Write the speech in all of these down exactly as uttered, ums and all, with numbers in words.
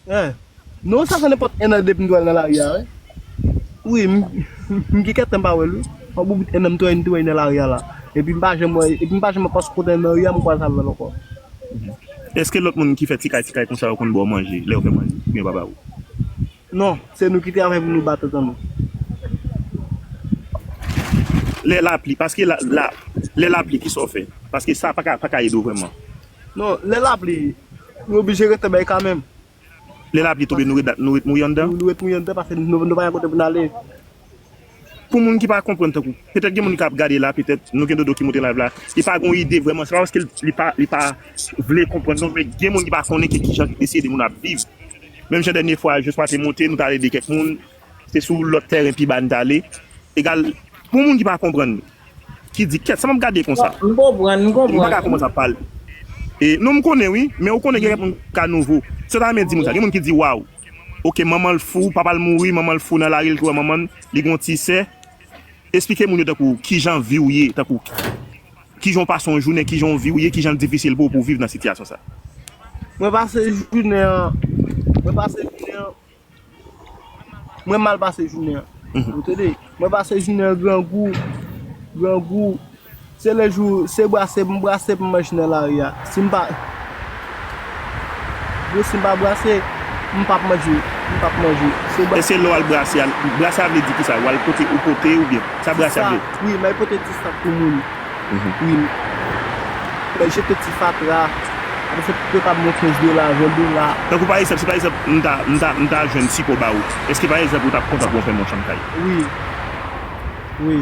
Eh, non, sa fè nenpòt en an depi m twè nan lari a, wi. Wi, m, m gen kèk tan m pa wè l, wi. An bon bout en an m twè, m twè nan lari a la. Epi m pa janm wè, epi m pa janm pase kote nan ri a, m kwaze al la ankò. Èske lòt moun ki fè ti kay, ti kay konsa yo konn ba w manje, lè yo fè manje, oubyen yo pa ba ou? Non, se nou ki travay pou nou ba tenten nou. Lè lapli, paske la, la, lè lapli, kisa w fè? Paske sa pa ka, pa ka ede w vrèman. Non, lè lapli, nou oblije rete bay kanmenm. Lè lapli tonbe, nou ret, nou ret mouye anndan? Nou ret mouye anndan paske nou, nou pa gen kote pou n ale. Pou moun ki pa konprann tankou, petèt gen moun k ap gade la, petèt nou gen Dodo ki moute live la, li pa gon ide vrèman, se pa paske li pa, li pa vle konprann non, men gen moun ki pa konnen ki, kijan eseye de moun ap viv. Menm jan dènye fwa, Joshua te monte, nou t al ede kèk moun, se sou lòt tèren pi ba n t ale. Egal, pou moun ki pa konprann, ki di, kèt, sa m ap gade konsa? M konprann, m konprann. M pa ka kòmanse ap pale. E, non, m konnen wi, men ou konnen gen kèk moun ka nouvo. Sa w ta renmen di moun sa? Gen moun ki di, waw, oke, manman l fou, papa l mouri, manman l fou nan lari, l te wè manman l, li gen yon ti sè. Esplike moun yo tankou kijan vi w ye, tankou kijan w pase yon jounen, kijan yon vi w ye, kijan l difisil pou w pou w viv nan sitiyasyon sa. Mwen pase jounen an, mwen pase jounen an, mwen mal pase jounen an. Ou tande? Mwen pase jounen an grangou, grangou. Se lè jou, se brase, m brase pou m manje nan lari a. Si m pa, bro, si m pa brase, m p ap manje, m p ap manje. Se brase. Èske lè w al brase a, brase a vle di kisa? W al pote, ou pote oubyen? Sa brase a vle? Wi, m al pote ti sak pou moun. Wi. Mwen jete ti fatra. Apre se pou yo ka ban mwen kenz dola, ven dola. Tankou pa egzanp, si pa egzanp, m ta, m ta, m ta jwenn sipò ba ou, èske pa egzanp ou t ap kontan pou w fè m yon chanm kay? Wi. Wi.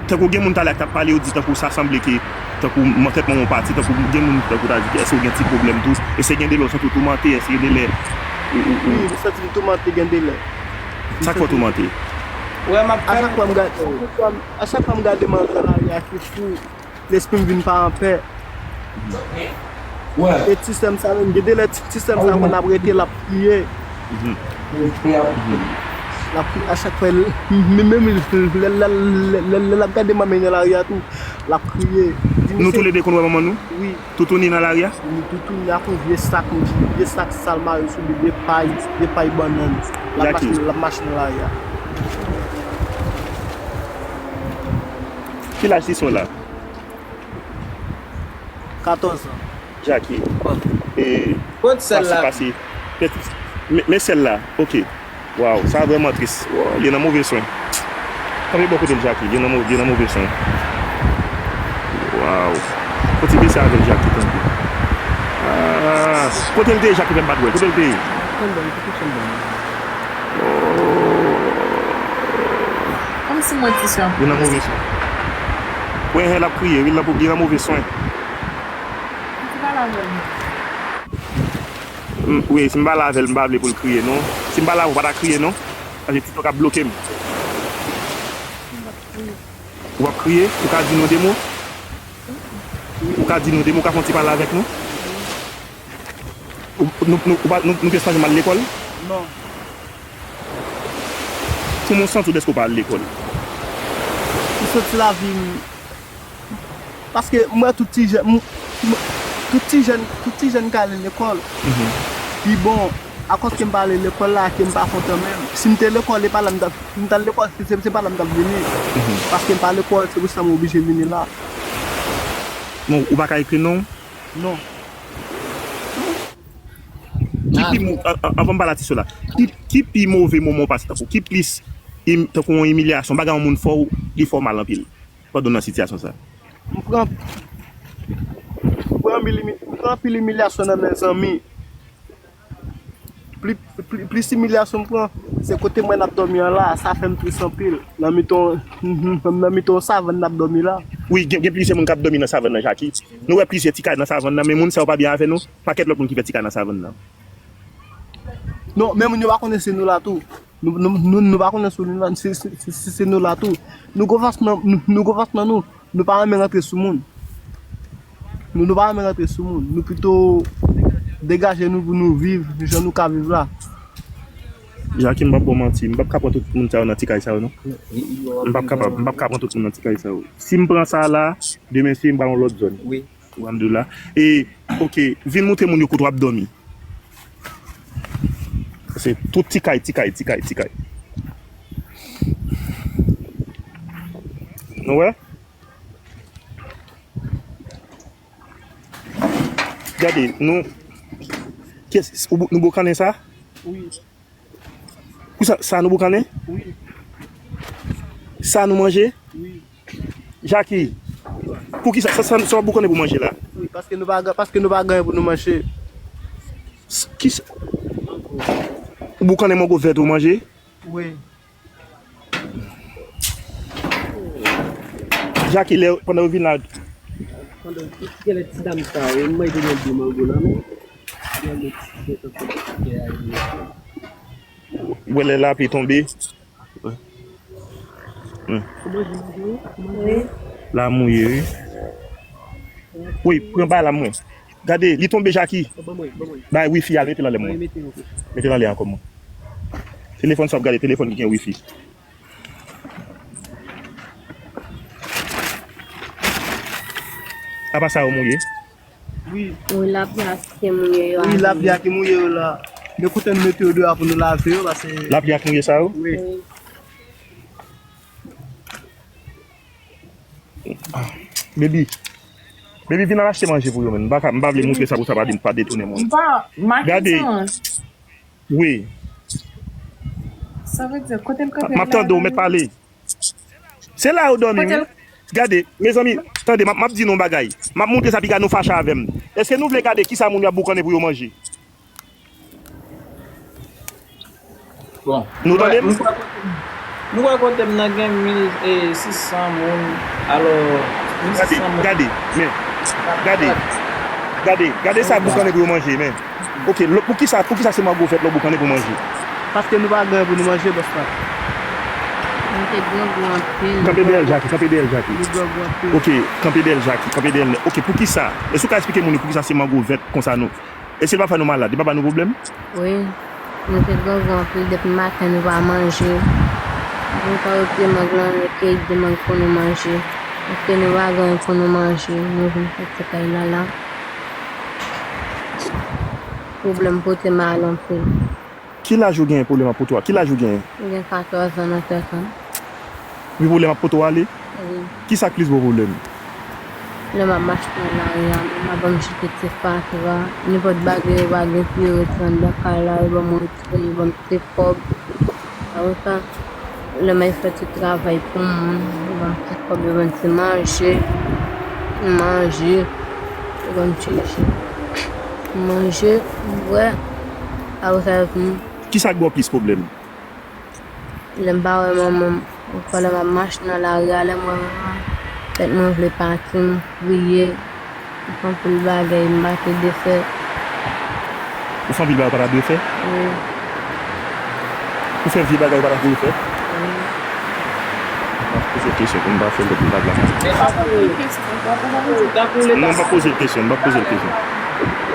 Tankou gen moun talè k t ap pale, yo di tankou sa sanble ke, tankou tèt manman w pati, tankou gen moun tankou ta di ke èske w gen ti pwoblèm tou, èske gen de lè w santi w toumante, èske gen de lè ou, ou, ou. Wi, m santi m toumante gen de lè. Sa k fè w toumante? Wè, m ap fè. A chak fwa m gade, a chak fwa m gade manzè lari a ki fou, lespri m vin pa anpè. E ti sè m sa menm, gen de lè ti, ti sè m sa konn ap rete, l ap kriye. L ap kriye a chak fwa, menm lè l ap gade manman nan lari a tou, l ap kriye. Nou toulede konn wè manman nou? Wi. Toutouni nan lari a? Wi, toutouni ak yon vye sak, yon vye sak sal mare sou li, vye pay, vye pay bannann. L ap mache, l ap mache nan lari a. Ki laj ti sè w la? Katòz an. Jackie. E, kot sèl la? Pase, pase. Men, men sèl la. Ok. Waw, sa vrèman tris. Waw, li nan move swen. Kanpe bò kote l, Jackie. Li nan, li nan move swen. Waw. Fò ti bese avè l, Jackie, tanpri. Ah, kote l te ye, Jackie, fè m pa t wè l? Kote l te ye? Kòmsi mwen ti sè. Li nan move swen. Wè, l ap kriye, wi, li nan move swen. Wi, si m pale avè l, m pa vle pou l kriye, non. Si m pale avè w, pa ta kriye, non. Paske ti sè w ka bloke m. Ou p ap kriye? Ou ka di nou de mo? Ou ka di nou de mo, ou ka fè yon ti pale avèk nou? Ou, nou, nou, ou pa, nou, nou piyès pa janm al lekòl? Non. Kòman w santi w dèske w pa al lekòl? M santi lavi m, paske m wè tout ti jèn, m, m, tout ti jèn, tout ti jèn k ale lekòl. Pi bon, akoz ke m pa ale lekòl la, ke m pa kontan menm. Si m te lekòl, e pa la m t ap, m t al lekòl, se, se, se pa la m t ap vini. Paske m pa lekòl, se pou sa m oblije vini la. Bon, ou pa ka ekri non w? Non. Ki pi mo-, an-, an-, anvan m pale a ti sè w la, ki, ki pi move moman w pase tankou? Ki plis im-, tankou yon imilyasyon, bagay yon moun fè w, li fè w mal anpil pandan w nan sitiyasyon sa? M pran, m pran anpil imi-, m pran anpil imilyasyon nan men zanmi. Pli, pli, plis imilyasyon m pran, se kote mwen n ap dòmi an la, sa fè m tris anpil. Nan mitan, nan mitan yon savann n ap dòmi la. Wi, gen, gen plizyè moun k ap dòmi nan savann nan, Jackie. Nou wè plizyè ti kay nan savann nan, men moun sa yo pa byen avè nou. Pakèt lòt moun ki fè ti kay nan savann nan. Non, men moun yo pa konnen se nou la tou. Nou, nou, nou, nou pa konnen se nou la, se, se, se, se nou la tou. Nou gon fas nan, nou, nou gon fas nan nou. Nou pa renmen rantre sou moun. Nou, nou pa renmen rantre sou moun. Nou pito degaje nou pou nou viv jan nou ka viv la. Jackie, m p ap ba w manti, m p ap ka pran tout moun sa yo nan ti kay sa yo, non. M p ap kapab, m p ap ka pran tout moun nan ti kay sa yo. Si m pran sa la, demen si m pral yon lòt zòn. Wi. Ou ann de la. E, oke, vin montre moun yo kote w ap dòmi. Se tout ti kay, ti kay, ti kay, ti kay. Nou wè? Gade, nou. Kiyès, ou bou-, nou boukannen sa? Wi. Pou sa, sa nou boukannen? Wi. Sa nou manje? Wi. Jaki, pou ki sa, sa, sa, sa w ap boukannen pou manje la? Wi, paske nou pa, paske nou pa gen pou nou manje. S-, ki sa? Ou boukannen mango vèt ou manje? Wi. Jaki, lè, pandan yo vin la. Pandan, genlè ti dam sa yo, mwen te gen de mango nan men. Genlè ti, genlè ti kè a yo. Wè lè lapli tonbe. Hmm. Wi. La mouye, wi. Wi, pran ba la mwen. Gade, li tonbe, Jaki. Bay wifi a, mete l anlè mwen. Mete l anlè ankò mwen. Telefòn sa w ap gade, telefòn ki gen wifi. Apa sa yo mouye? Wi. Wi, lapli a ki mouye yo. Wi, lapli a ki mouye yo la. Men kote n mete yo deyò pou nou lave yo, paske lapli a ki mouye sa yo? Wi. Wi. Ah, baby. Baby, vin al achte manje pou yo, menn. M pa ka, m pa vle moutre sa pou sa pa vin, pa detounen moun. M pa, ma Gade. Kesyon. Wi. Sa vle di, kote l kanpe la? M ap tande w, mèt pale. Se la yo dòmi, wi. Gade, mezanmi, tande, m ap, m ap di nou yon bagay. M ap montre sa piga nou fache avè m. Èske nou vle gade kisa moun yo ap boukannen pou yo manje? Bon. Nou tande m? Nou kwè kote m nan gen mil sis san moun. Alò, mil sis san moun. Gade, gade, men. Gade. Gade, gade sa boukannen pou yo manje, men. Ok, lò, pou kisa, pou kisa se mango vèt lò boukannen pou manje? Paske nou pa gen pou nou manje, bòs la. Nou te grangou anpil. Kanpe dèyè l, Jaki, kanpe dèyè l, Jaki. Nou grangou anpil. Ok, kanpe dèyè l, Jaki, kanpe dèyè l nèt. Ok, pou kisa? Èske w ka eksplike moun yo pou kisa se mango vèt konsa nou? Èske l pa fè nou malad? Li pa ba nou pwoblèm? Wi. Nou te grangou anpil depi maten nou pa manje. Nou pa wè pye mang lan, nou keyi de mang pou nou manje. Paske nou pa gen pou nou manje, nou vin sot se kay la la. Pwoblèm pote mal anpil. Ki laj ou genyen pwoblèm ap pote w a? Ki laj ou genyen? Mwen gen katòz an nan tèt an. Wi, pwoblèm ap pote w ale? Wi. Kisa k plis gwo pwoblèm? Lè m ap mache nan lari a, m pa ban m jete ti fatura. Nenpòt bagay yo pa gen pou yo retire anndan kay la, yo ban m retire, yo ban m ti kòb. Apre sa, lè m al fè ti travay pou moun, yo ban m ti kòb, yo ban m ti manje, m manje, yo ban m ti jus. M manje, m bwè. Apre sa, yo vin Kisa k ba w plis pwoblèm? Lè m pa wè manman m, pandan m ap mache nan lari a, lè m wè manman m, tèt mwen vle pati, m kriye, m fè anpil bagay m pa te dwe fè. Ou fè anpil bagay ou pa ta dwe fè? Wi. Ou fè vye bagay ou pa ta dwe fè? Wi. M ap poze l kesyon pou m pa fè lòt blag la. Non, m p ap poze l kesyon, m p ap poze l kesyon.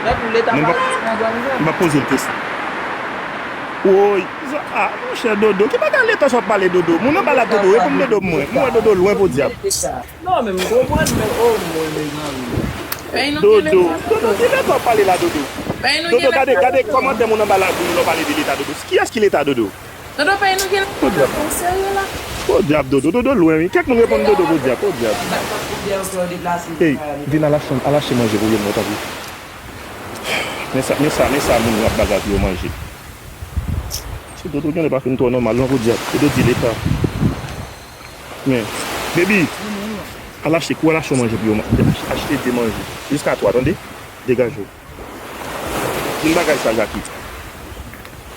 Non, m p ap, m p ap poze l kesyon. Woy, ah, monchè, Dodo, ki bagay leta sa w ap pale, Dodo? Moun anba la, Dodo, reponn Dodo mwen. Mwen wè Dodo lwen podyab. Non, men m konprann, men o mwen, mezanmi. Dodo, Dodo, ki leta w ap pale la, Dodo? Dodo, gade, gade kòmantè moun anba la di nou lè w pale de leta, Dodo. Kiyès ki leta, Dodo? Dodo, peyi nou gen leta, ou serye la? Podyab, Dodo, Dodo lwen, wi. Kèk moun reponn Dodo, podyab, podyab. Ey, vin al achte, al achte manje pou yo, mwen, tanpri. Men sa, men sa, men sa moun yo ap bagay pou yo manje. Si Dodo genlè pa fin twò nòmal non, podyab. Dodo di leta. Men, baby, al achte, kouri al achte yon manje pou yo, man-, achte de manje. Jiska twa, tande? Degaje w. Vin bagay sa, Jaki.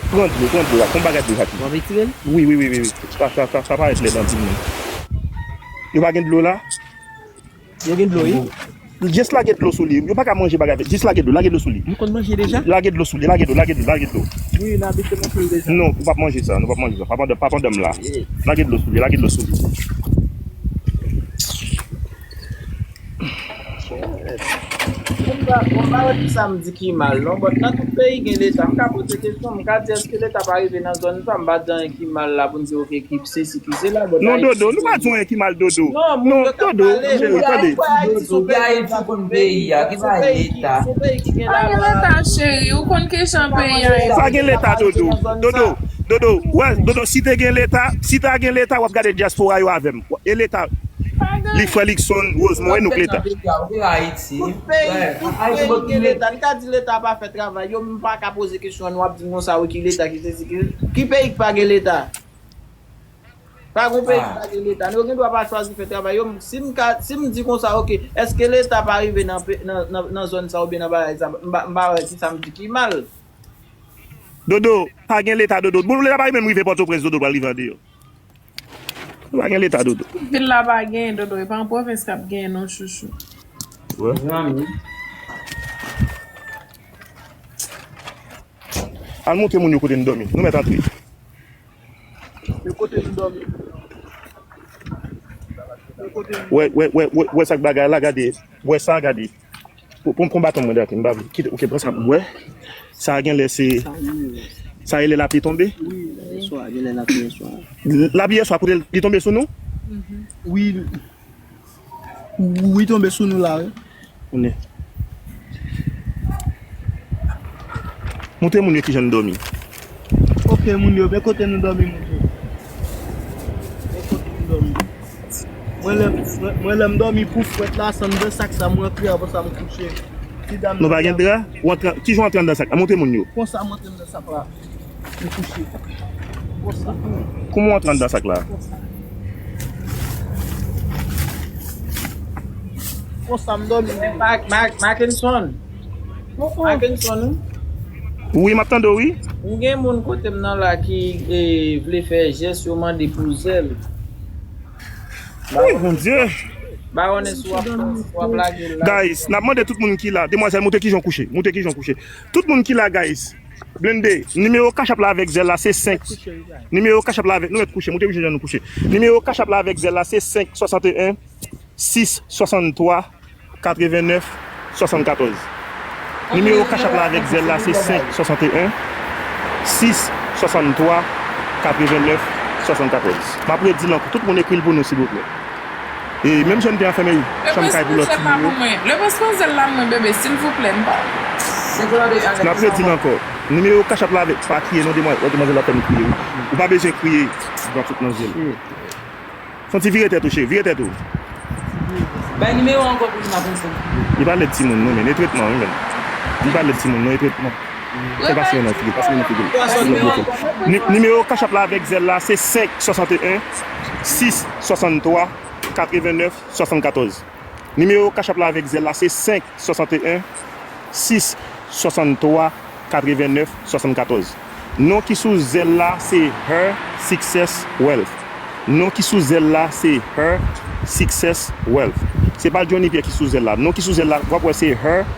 Pran dlo, pran dlo la, pran bagay dlo, Jaki. W ap retire l? Wi, wi, wi, wi, wi. Sa, sa, sa, sa parèt lèd anpil, men. Yo pa gen dlo la? Yo gen dlo, wi. Jis lage dlo sou li. Yo pa ka manje bagay. Jis lage dlo, lage dlo sou li. Nou konn manje deja? Lage dlo sou li, lage dlo, lage dlo, lage dlo. Wi, n abitye manje l deja. Non, ou p ap manje sa, nou p ap manje sa. Pa pandan, pa pandan m la. Lage dlo sou li, lage dlo sou li. Konn pa, bon, m pa wè ki sa m di ki mal, non, but nan tout peyi gen Leta. M ka poze kesyon, m ka di, èske Leta pa rive nan zòn sa? M pa di anyen ki mal la pou n di, oke, ki sesi, ki sela, but non, Dodo, nou pa di anyen ki mal, Dodo. Non, moun yo k ap pale, cheri, tande. Ayiti konn peyi a, ki pa Leta. Pa gen Leta, cheri, ou konn kijan peyi a ye. Pa gen Leta, Dodo. Dodo, Dodo, wè, Dodo, si te gen Leta, si ta gen Leta, w ap gade dyaspora yo avè m. E Leta, li frè Luckson, Rosemond, e nou k Leta. Tout peyi, tout peyi gen Leta. Li ka di Leta pa fè travay yo, m pa ka poze kesyon an, nou ap di m konsa, wi, ki Leta, ki sesi, ki, ki peyi k pa gen Leta? Pa gon peyi ki pa gen Leta. Nou gen dwa pa chwazi fè travay yo. Si m ka, si m di konsa, oke, èske Leta pa rive nan, pe- nan, nan, nan zòn sa oubyen nan bagay sa? M pa, m pa wè ki sa m di ki mal. Dodo, pa gen Leta, Dodo. Bon, Leta pa menm rive Pòtoprens, Dodo, pral rive andeyò. Pa gen Leta, Dodo. Vil la pa genyen, Dodo. E pa yon pwovens k ap genyen, non, chouchou. Wè. Al montre moun yo kote n dòmi. Nou mèt antre. Yo kote nou dòmi. Yo kote nou Wè, wè, wè, wè, wè sa k bagay la, gade. Wè sa, gade. Pon, pon, pon baton mwen dake, m pa vle. Kite, oke, pran sa, wè. Sa a gen lè se, sa rele lapli tonbe? Wi, yèswa, gen lè lapli yèswa. Lapli yèswa, kote l, li tonbe sou nou? Wi. Wi, tonbe sou nou la, wi. Konnen. Montre moun yo kijan n dòmi. Oke, moun yo, men kote nou dòmi, moun yo. Men kote nou dòmi. Mwen, lè, mwen, mwen, lè m dòmi pou frèt la, se anndan sak sa, mwen antre, apre sa, m kouche. Ti dam Nou pa gen dra? Ou antre, kijan w antre anndan sak la? Montre moun yo. Konsa, m antre anndan sak la. M kouche. Konsa. Kouman w antre anndan sak la? Konsa. Konsa m dòmi. Mac, Mac, Mackenson. Mackenson, wi. Wi, m ap tande w, wi. M gen moun kote m nan la ki, eh, vle fè jès, yo mande pou zèl. Wi, Bondye. Bawonès, w ap, w ap lage l la. Guys, n ap mande tout moun ki la. Demwazèl, montre kijan w kouche. Montre kijan w kouche. Tout moun ki la, guys. Blende, nimewo Cash App la avèk zèl la se senk. Nimewo Cash App la avèk, nou mèt kouche, montre jan nou kouche. Nimewo Cash App la avèk zèl la se senk swasanteyen, sis swasanntwa, katrevennèf, swasannkatòz. Nimewo Cash App la avèk zèl la se senk swasanteyen, sis swasanntwa, katrevennèf, swasannkatòz. M ap redi l ankò, tout moun ekri l pou nou, silvouplè. E menm jan n te anfèmen chanm kay pou lòt ti moun yo. Lepons pran zèl la pou mwen, bebe, silvouplè, m pa. N ap redi l ankò. Nimewo Cash App la avèk, pa kriye non, demwa-, demwazèl la fè m kriye, wi. Ou pa bezwen kriye, pran tout nan je l. Fon ti vire tèt ou, cheri, vire tèt ou. Bay nimewo ankò pou li, Mackenson. Li pa lèd timoun, non, men, e tretman, wi, men. Li pa lèd timoun, non, e tretman. Fè pase men nan figi, pase men nan figi. Ni-, nimewo Cash App la avèk zèl la, se senk swasanteyen, sis swasanntwa, katrevennèf, swasannkatòz. Nimewo Cash App la avèk zèl la, se senk swasanteyen, sis swasanntwa, katrevennèf, swasannkatòz. Non ki sou zèl la, se Her Success Wealth. Non ki sou zèl la, se Her Success Wealth. Se pa Johnny Pierre ki sou zèl la. Non ki sou zèl la, w ap wè se Her,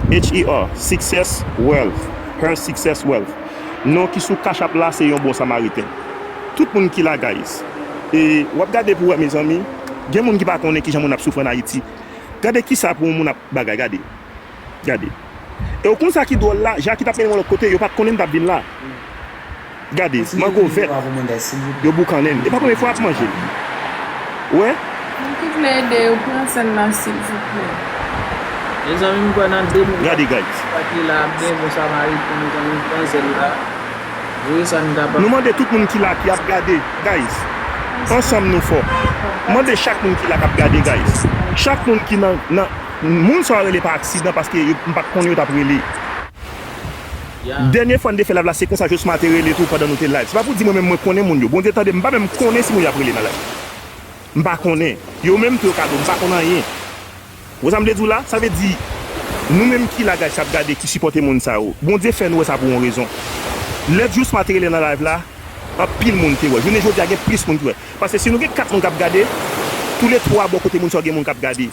H E R, Success Wealth. Her Success Wealth. Non ki sou Cash App la, se yon bon samariten. Tout moun ki la, guys. E w ap gade pou wè, mezanmi. Gen moun ki pa konnen kijan moun ap soufri ann Ayiti. Gade kisa pou yon moun ap bagay, gade. Gade. E w konn sa ki dwòl la, Jackie t ap mennen mwen lòt kote, yo pa t konnen m t ap vin la. Gade, mango vèt, yo boukannen l. E pa premye fwa m ap manje l. Ou wè? Moun ki vle ede yo, pran sèl la, silvouplè. Mezanmi, m kwè nan de mil. Gade, guys. Sa ki la, ap gen bon samariten, mezanmi, pran sèl la. Voye sa n kapab. Nou mande tout moun ki la, ki ap gade, guys. Ansanm nou fò. Mande chak moun ki la k ap gade, guys. Chak moun ki nan, nan, moun sa yo rele pa aksidan, paske yo, m pa t konnen yo t ap rele. Dènye fwa n te fè live la, se konsa Josma te rele tou pandan nou te live. Se pa pou di mwen menm mwen konnen moun yo. Bondye tande, m pa menm konnen si moun yo ap rele nan live. M pa konnen. Yo menm tou yo ka di w, m pa konn anyen. Ou wè sa m vle di w la? Sa vle di, nou menm ki la, guys, k ap gade, ki sipòte moun sa yo, Bondye fè nou wè sa pou yon rezon. Lè Josma te rele nan live la, anpil moun te wè. Jounen jodi a, gen plis moun ki wè. Paske si nou gen kat moun k ap gade, toulètwa bò kote moun sa yo gen moun k ap gade.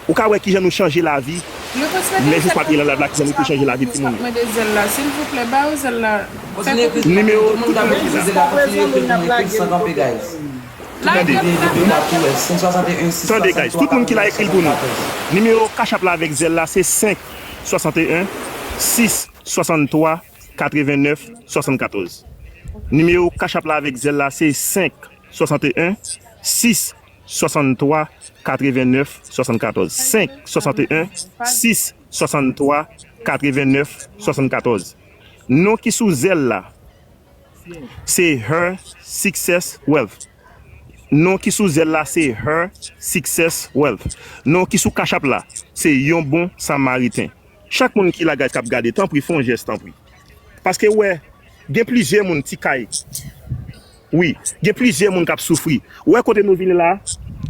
Ou ka wè kijan nou chanje lavi. Lè Josma te rele nan live la, kijan nou te chanje lavi timoun yo. Mande zèl la, silvouplè, ba yo zèl la. Nimewo tout moun ki la. Tande. Tande, guys. Tout moun ki la, ekri l pou nou. Nimewo Cash App la avèk Zelle la, se senk swasanteyen sis swasanntwa katrevennèf swasannkatòz. Nimewo Cash App la avèk Zelle la, se senk swasanteyen sis swasanntwa katrevennèf swasannkatòz. Senk swasanteyen sis swasanntwa katrevennèf swasannkatòz. Non ki sou Zelle la, se Her Success Wealth. Non ki sou Zelle la, se Her Success Wealth. Non ki sou Cash App la, se Yon Bon Samariten. Chak moun ki la, guys, k ap gade, tanpri, fè yon jès, tanpri. Paske, wè, gen plizyè moun, Ti Kay. Wi, gen plizyè moun k ap soufri. Ou wè kote nou vini la?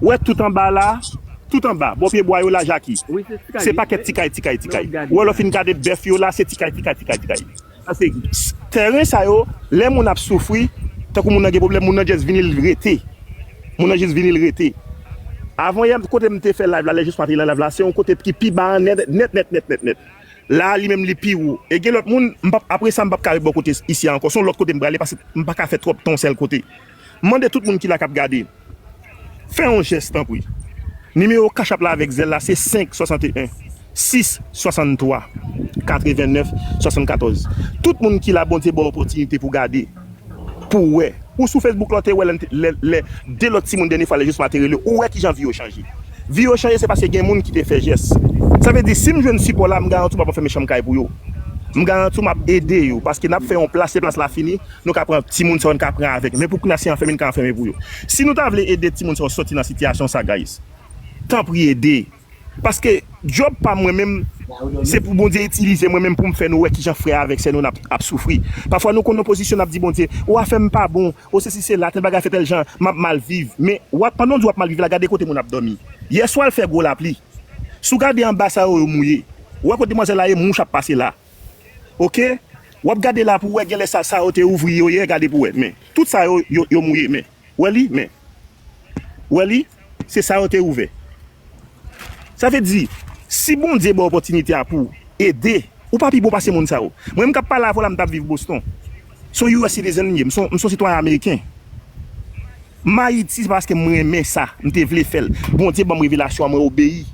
Ou wè tout anba la? Tout anba, bò pye bwa yo la, Jaki. Se pakèt Ti Kay, Ti Kay, Ti Kay. Ou wè lè w fin gade bèf yo la, se Ti Kay, Ti Kay, Ti Kay, Ti Kay. Paske tèren sa yo, lè moun ap soufri, tankou moun nan gen pwoblèm, moun nan just vini l rete. Moun nan just vini l rete. Avan yè, kote m te fè live la, lè jis m te nan live la, se yon kote ki pi ba an nèt, nèt, nèt, nèt, nèt, nèt. La, li menm, li pi wo. E gen lòt moun, m p ap, apre sa, m p ap ka ret bò kote isi a ankò. Se yon lòt kote m prale, paske m pa ka fè twòp tan yon sèl kote. M mande tout moun ki la k ap gade, fè yon jès, tanpri. Nimewo Cash App la avèk Zelle la, se senk swasanteyen sis swasanntwa katrevennèf swasannkatòz. Tout moun ki la, Bondye ba w opòtinite pou gade, pou w wè. Ou sou Facebook la, w te wè lè, lè, lè de lòt timoun dènye fwa, lè jis m te rele, ou wè kijan vi yo chanje. Vi yo chanje, se paske gen moun ki te fè jès. Sa vle di, si m jwenn sipò la, m garanti w m ap fè yon chanm kay pou yo. M garanti w m ap ede yo, paske n ap fè yon plas, lè plas la fini, nou ka pran timoun sa yo, n ka pran avèk. Men pou kounye a, se anfèmen n ka anfèmen pou yo. Si nou ta vle ede timoun sa yo soti nan sitiyasyon sa, guys, tanpri ede. Paske djòb pa mwen menm, se pou Bondye itilize mwen menm pou m fè nou wè kijan frè avèk sè nou n ap, ap soufri. Pafwa nou konn nan pozisyon n ap di Bondye, ou afè m pa bon, ou sesi sela, tèl bagay fè tèl jan, m ap mal viv. Men w ap, pandan w di w ap mal viv la, gade kote moun ap dòmi. Yèswa l fè gwo lapli. Si w gade anba sa yo, yo mouye. Ou wè kote demwazèl la ye, mouch ap pase la. Oke? W ap gade la pou w wè genlè sa, sa yo te ouvri yo yè, gade pou w wè. Men, tout sa yo, yo, yo mouye, men. Wè li, men. Wè li, se sa yo te ouvè. Sa vle di, si Bondye ba w opòtinite a pou w ede, ou pa pi bon pase moun sa yo. Mwen menm k ap pale avè w la, m t ap viv Boston. Se yon U S citizen m ye, m se yon, m se yon sitwayen ameriken. M Ayiti, se paske m renmen sa, m te vle fè l. Bondye ban m revelasyon an, mwen obeyi.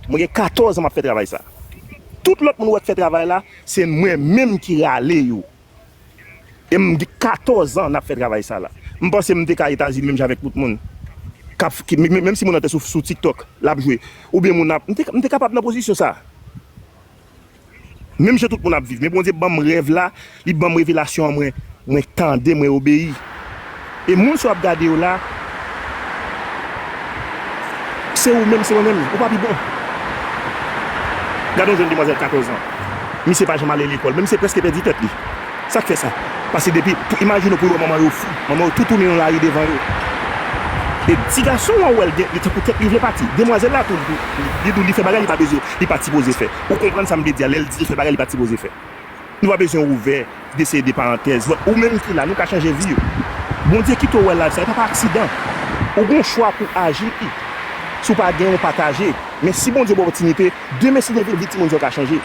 Mwen gen katòz an m ap fè travay sa. Tout lòt moun ou wè k fè travay la, se mwen menm ki rale yo. E m gen katòz an n ap fè travay sa la. M panse m te ka Etazini menm jan avèk tout moun. K ap, ki, menm, menm si moun nan te sou, sou TikTok, l ap jwe. Oubyen moun ap, m te, m te kapab nan pozisyon sa. Menm jan tout moun ap viv. Men Bondye ban m rèv la, li ban m revelasyon an, mwen, mwen tande, mwen obeyi. E moun sa w ap gade yo la, se ou menm, se mwen menm, ou pa pi bon. Gade yon jèn demwazèl katòz an. Misye pa janm ale lekòl, men misye prèske pèdi tèt li. Sa k fè sa? Paske depi, pou, imajine w pou yo wè manman yo fou, manman yo tou tounen nan lari devan yo. E ti gason an wè l gen, li tankou tèt li vle pati. Demwazèl la tou, li, li, li fè bagay li pa bezwen, li pa t sipoze fè. Ou konprann sa m vle di a, lè l di l fè bagay li pa t sipoze fè. Nou pa bezwen ouvè de seri de parantèz. Ou menm ki la, nou ka chanje vi w. Bondye kite w wè live sa, e pa pa aksidan. Ou gen yon chwa pou aji. Si w pa gen, ou pataje. Men si Bondye ba w opòtinite, demen si Dye vle, vi timoun sa yo ka chanje.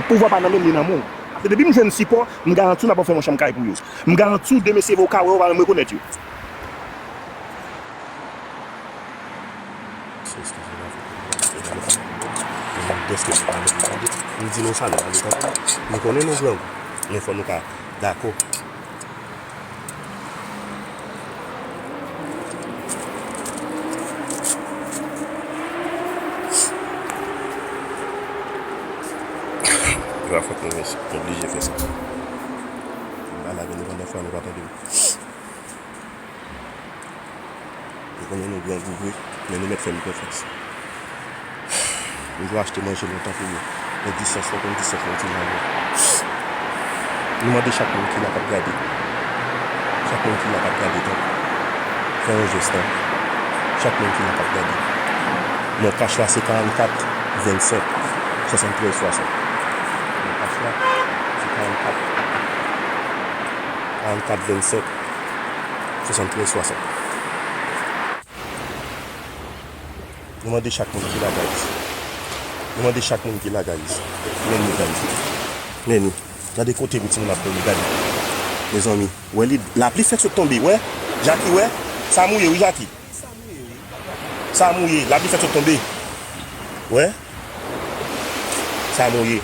Pouvwa pa nan men m, li nan men w. Paske depi m jwenn sipò, m garanti w n ap fè yon chanm kay pou yo. M garanti w demen si Dye vle, ou ka wè yo, ou pa menm rekonèt yo. Eskize m avèk ou. Dèske nou pa menm tande. M di nou sa, nou pa vle tande. Nou konnen nou grangou. Men fò nou ka dakò. Dwa fòk nou oblije fè sa. M pale avè nou pandan fwa nou pa tande m. Nou konnen nou grangou vre, men nou mèt fè m konfyans. Nou dwe achte manje lontan pou nou. Men disans, nou konn disans, nou ti jan nou. Nou mande chak moun ki la k ap gade. Chak moun ki la k ap gade, tanpri. Fè yon jès, tanpri. Chak moun ki la k ap gade. Non kach la, se karannkat vennsenk swasanntrèz swasant. Non kach la, se karannkat, karannkat vennsenk swasanntrèz swasant. Nou mande chak moun ki la, guys. Nou mande chak moun ki la, guys. Men nou, guys. Men nou. Gade kote pou timoun ap dòmi, gade. Mezanmi, wè li, lapli fèk sot tonbe, wè. Jaki, wè. Sa mouye, wi, Jaki. Sa mouye, lapli fèk sot tonbe. Wè? Sa mouye.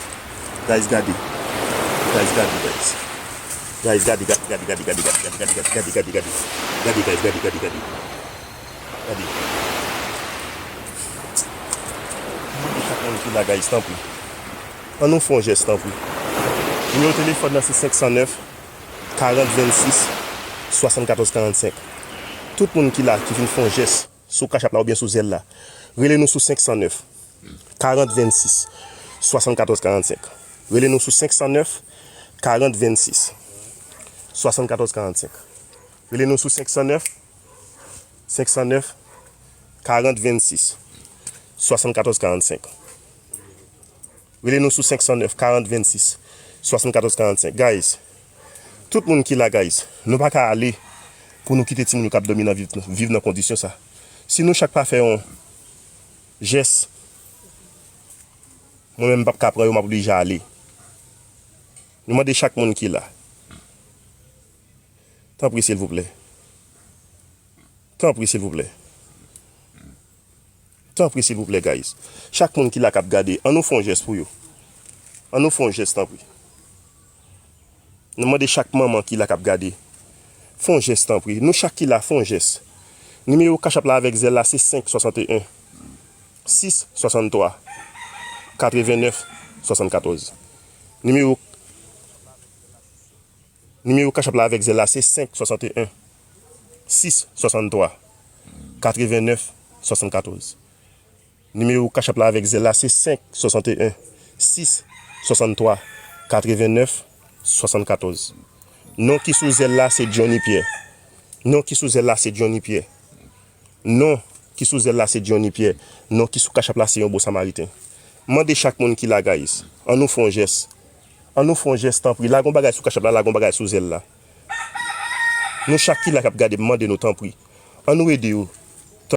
Guys, gade. Guys, gade, guys. Guys, gade, gade, gade. Gade, guys, gade, gade, gade. Gade. Mande chak moun ki la, guys, tanpri. Ann nou fè yon jès, tanpri. Nimewo telefòn nan se senk san nèf, karant vennsis, swasannkatòz karannsenk. Tout moun ki la, ki vin fè yon jès sou Cash App la oubyen sou Zelle la, rele nou sou senk san nèf, karant vennsis, swasannkatòz karannsenk. Rele nou sou senk san nèf, karant vennsis, swasannkatòz karannsenk. Rele nou sou senk san nèf, senk san nèf, karant vennsis, swasannkatòz karannsenk. Rele nou sou senk san nèf, karant vennsis, swasannkatòz karannsenk. Guys, tout moun ki la, guys, nou pa ka ale pou nou kite timoun yo k ap dòmi nan viv, viv nan kondisyon sa. Si nou chak pa fè yon jès, mwen menm m p ap ka pran yo, m ap oblije ale. Nou mande chak moun ki la. Tanpri, silvouplè. Tanpri, silvouplè. Tanpri, silvouplè, guys. Chak moun ki la k ap gade, ann nou fè yon jès pou yo. Ann nou fè yon jès, tanpri. Nou mande chak manman ki la k ap gade, fè yon jès, tanpri. Nou chak ki la, fè yon jès. Nimewo Cash App la avèk Zelle la se senk swasanteyen, sis swasanntwa, katrevennèf, swasannkatòz. Nimewo Nimewo Cash App la avèk Zelle la se senk swasanteyen, sis swasanntwa, katrevennèf, swasannkatòz. Nimewo Cash App la avèk Zelle la se senk swasanteyen, sis swasanntwa, katrevennèf, swasannkatòz. Non ki sou Zelle la se Johnny Pierre. Non ki sou Zelle la se Johnny Pierre. Non ki sou Zelle la se Johnny Pierre. Non ki sou Cash App la se yon bon samariten. Mande chak moun ki la, guys. Ann nou fè yon jès. Ann nou fè yon jès, tanpri. Lage yon bagay sou Cash App la, lage yon bagay sou Zelle la. Nou chak ki la k ap gade m, mande nou, tanpri. Ann nou ede yo.